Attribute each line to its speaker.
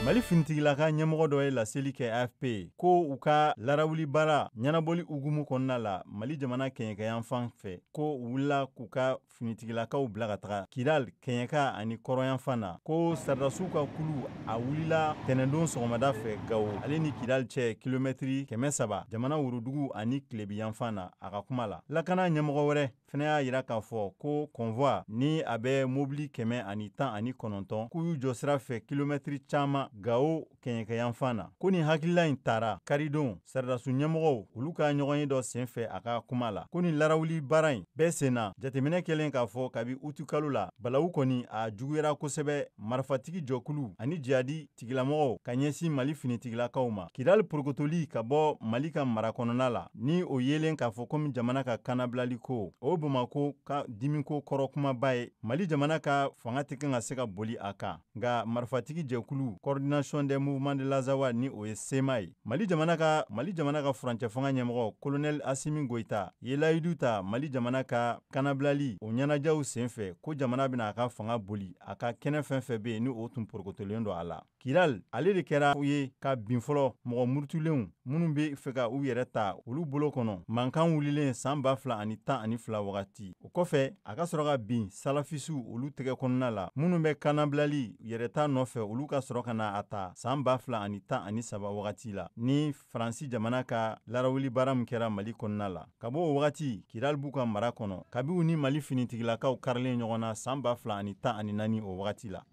Speaker 1: Mali finitigilaka ɲɛmɔgɔ dɔ ye laseli kɛ AFP ko u ka larawuli baara ɲɛnabɔli hukumu kɔnɔna la Mali jamana kɛɲɛkayanfan fɛ, ko u wulila k'u ka finitigilakaw bila ka taga Kidal kɛɲɛka ani kɔrɔnyanfan na, ko sɔrɔdasiw ka kulu a wulila tɛnɛndon sɔgɔmada fɛ Gawo ale ni Kidal cɛ kilomɛtiri 300 jamana worodugu ani tilebiyanfan na. A ka kuma la, lakana ɲɛmɔgɔ wɛrɛ fana y'a jira k'a fɔ ko convoi ni a bɛ mobili 119, k'u y'u jɔ sira fɛ kilomɛtiri caman Gawo kɛɲɛkɛyanfan na, ko nin hakilila in tara karidon sɔrɔdasiw ɲɛmɔgɔw olu ka ɲɔgɔnye dɔ senfɛ. A ka kuma la, ko nin larawuli baara in bɛɛ senna jateminɛ kɛlen k'a fɔ kabi utukalo la, balawu kɔni a juguyara kosɛbɛ marifatigi jɔkulu ani jihadi tigilamɔgɔw ka ɲɛsin Mali finitigilakaw ma. Kidali porokotoli ka bɔ Mali ka mara kɔnɔna la, ni o yelen k'a fɔ komi jamana ka kanabilali ko, o Bamakɔ ka dimiko kɔrɔ kumaba ye. Mali jamana ka fanga tɛ kan ka se ka boli a kan, nka marifatigi jɛkulu Coordination des mouvements de l'Azawad, ni o ye CMA ye, Mali jamana ka furancɛ fanga ɲɛmɔgɔ colonel Asimi Goyita ye layidu ta Mali jamana ka kanabilali o ɲɛnajɛw senfɛ, ko jamana bɛna a ka fanga boli a ka kɛnɛ fɛn fɛn bɛ yen ni o tun porokotolen don a la. Kidal ale de kɛra ye ka bin fɔlɔ mɔgɔ murutulenw minnu bɛ fɛ ka u yɛrɛ ta olu bolo kɔnɔ, mankan wulilen san 2012 wagati. O kɔfɛ, a ka sɔrɔ ka bin salafisiw olu tɛgɛ kɔnɔna la, minnu bɛ kanabilali yɛrɛta nɔfɛ, olu ka sɔrɔ ka na a ta san 2013 wagati la, ni Faransi jamana ka larawuli baara min kɛra Mali kɔnɔna la. Ka bɔ o wagati, Kidal b'u ka mara kɔnɔ kabi u ni Mali finitigilakaw karilen ɲɔgɔn na san 2014 o wagati la.